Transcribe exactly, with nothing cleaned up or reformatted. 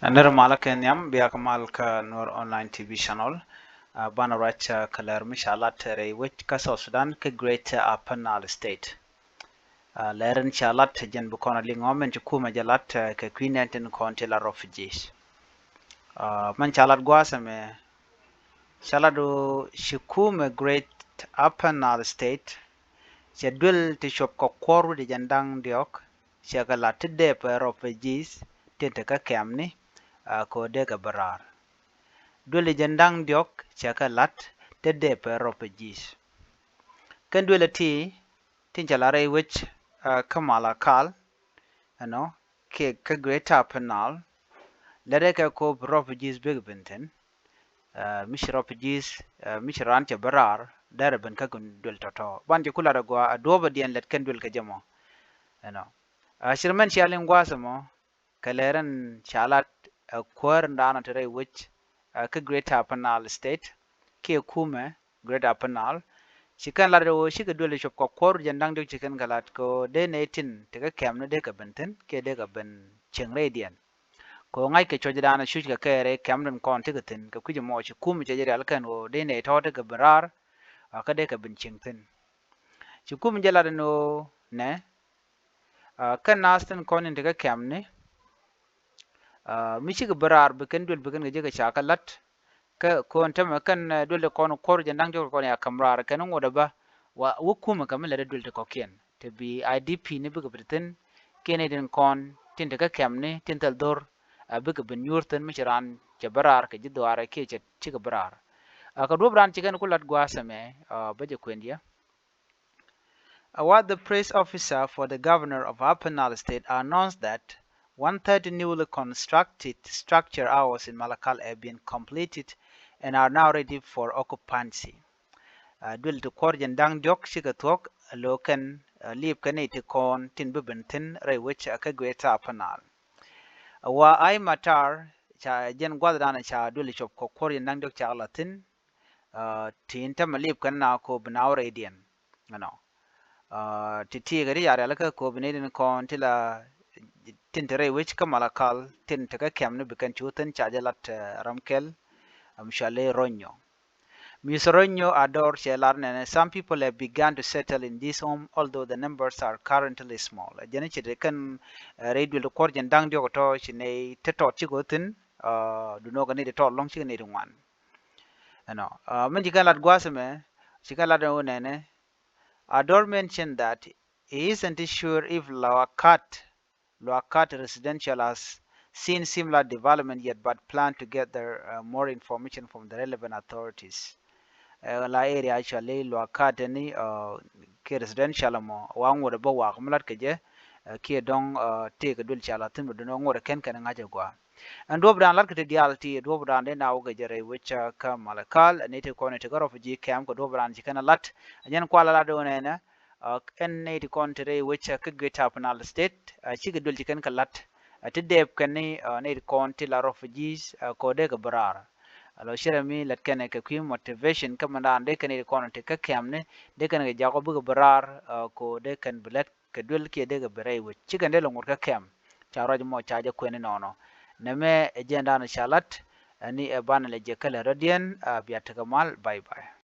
Nɛr malä kɛ nhiam, bia kɛ mal kä Nuer Online T V channel. Banɛ ruac kɛ lɛr mi ca lat rɛy wec kä South Sudan kä Greater Upper Nile State. Lɛr in ca lat jɛn bi kɔn a liŋ ɔ mɛn ci kumɛ jɛ lat kɛ kui̱ nɛn tin kɔn ti la refugees. Mɛn ca lat gua̱a̱th ɛmɛ ca lat ɔ ci kumɛ Greater Upper Nile State cɛ duel ti cuɔp kɛ kuɔr wi̱cdɛ jɛn da̱ŋ diɔ̱k cɛ kɛ lat ti dee pɛ refugees tin te kä kɛmni kɛ ɣöö dee kɛ bi raar. Duel i̱ jɛn da̱ŋ diɔ̱k cɛ kɛ lat ti dee pɛ refugees. Kɛn duel iti tin cɛ la rɛy wec kä Malakal ɛnɔ kiɛ kä Greater Upper Nile. Lɛt ɛ kɛ kop refugees bek ben thi̱n. Mi ci refugees mi ci raan cɛ bi raar derɛ ben kä kɛ duel tɔ̱tɔ̱. Ban cɛ ku lat ɛ gɔaa a duɔ̱ɔ̱p ɛ diɛn lɛt kɛn duel kɛ jɛ mɔ. Ɛnɔ ci rɛ mɛn cia liŋ gua̱a̱th ɛmɔ kɛ lɛr in ca lat ɛ kuäär in daanɔ te rɛy wec kä Greater Upper Nile State kiɛ kumɛ Greater Upper Nile. Ci kɛn lat ɛ ɣöö cikɛ duel cuɔp kɛ kuɔr jɛn da̱ŋ diɔ̱k ci kɛn kɛ lat kɛ ɣöö dee nɛy tin te kä kɛmni dee kɛ ben thi̱n kiɛ dee kɛ ben cieŋ rɛydiɛn. Kɛ ɣöö ŋa̱ckɛ cuɔ̱cdan ɛ cuc kɛ kɛ rɛy kɛmdun kɔn tekɛ thi̱n kɛ kui̱c ɛmɔ ci kumɛ cɛ jɛ rial kɛn ɣöö dee nɛy tɔ̱ tekɛ ben raar kä dee kɛ ben cieŋ thi̱n. Ci kumɛ jɛ lat ɛn ɣöö nɛ kɛn naath tin kɔn in te kä kɛmni mi cikɛ bi raar bi kɛn duel bi kɛn kɛ jek kɛ ca kɛ la̱t. Kä kɔn tämɛ kɛn duel ti kɔn kuɔr jɛn da̱ŋ diɔ̱k kɔn ya käm raar kɛn ŋot ɛ bä. Wa wä kumɛ kɛ mi lät ɛ duel ti kɔ̱kiɛn ti bi I D P ni bikɛ bi ti thi̱n kiɛ ni tin kɔn tin te kä kɛmni tin thil dhor. Bikɛ bi nyuur thi̱n mi ci raan cɛ bi raar kɛ ji̱ dhuaarɛ kiɛ cɛ cikɛ bi raar. Kɛ duɔ̱p raan ci kɛn ku la̱t gua̱a̱th ɛmɛ bä jɛ kuɛn diɛ. Award the press officer for the governor of Upper Nile State announced that one thirty newly constructed structure house in Malakal have been completed and are now ready for occupancy. Duel ti kuɔr jɛn da̱ŋ diɔ̱k cikɛ thuɔ̱k a lo̱ kɛn lip kɛn iti kɔn tin bi ben thi̱n rɛy wec kä Greater Upper Nile. Wa ai matar ca jɛn gua̱th dan ca duel cuɔp kɛ kuɔr jɛn da̱ŋ diɔ̱k ca la thi̱n. Tin tämɛ lip kɛn na ko bi na wä rɛydiɛn. Ɛnɔ ti ti kɛ ti yar yal kä ko bi ni din kɔn ti la tin te rɛy wec kä Malakal tin te kä kɛm ni bi kɛn cu thin ca jɛ lat ram kɛl. Am cɔali Ronyo. Mister Ronyo a dɔr cɛ lar nɛnɛ, some people have begun to settle in this home although the numbers are currently small. Jɛn ci te kɛn rɛy duel ti kuɔr jɛn da̱ŋ diɔk tɔ ci nɛy te tɔt ci ko thin. Dunɔ kɛ ni ti tɔt lɔŋ ci kɛ ni ti ŋuan. Ɛnɔ min ci kɛn lat gua̱a̱th ɛmɛ ci kɛn lat ɛn wä nɛnɛ. Ador mentioned that he isn't sure if Luakat, Luakat residential has seen similar development yet but plan to gather more information from the relevant authorities. La area actually Luakat ni kɛ residential mɔ wa ŋot bä wak mi lat kɛ jɛ kiɛ dɔŋ tëëkɛ duel ca la thi̱n bä dun ŋot kɛn kɛn ŋa̱c ɛ gɔaa. Ɛn duɔ̱p dan lat kɛ ti diaal ti duɔ̱p dan dee na wä kɛ jɛ rɛy wec kä Malakal ni ti kɔn ti kä refugee camp kɛ duɔ̱p dan ci kɛn lat. Ɛ jɛn kual lat wä nɛnɛ ɛn ni ti kɔn ti rɛy wec kä Greater Upper Nile State cikɛ duel ci kɛn kɛ lat. Ti dɛɛp kɛn ni ni ti kɔn ti la refugees kɔ dee kɛ bi raar. Lɔ cirɛ mi lät kɛn kɛ kui̱ motivation kä mɛn dan dee kɛn ni ti kɔn ti kä camp ni dee kɛn kɛ jakɔ bikɛ bi raar kɔ dee kɛn bi lät kɛ duel kiɛ dee kɛ bi rɛy wec. Cikɛn dee lɛ ŋot kä kɛm ca ruac mɔ ca jɛ kuɛn inɔnɔ. Nɛmɛ ɛ jɛn dan ca lat ɛni ɛ banɛ lɛ jɛ kälɛ rɔ̱diɛn. Bia tekɛ mal, bye bye.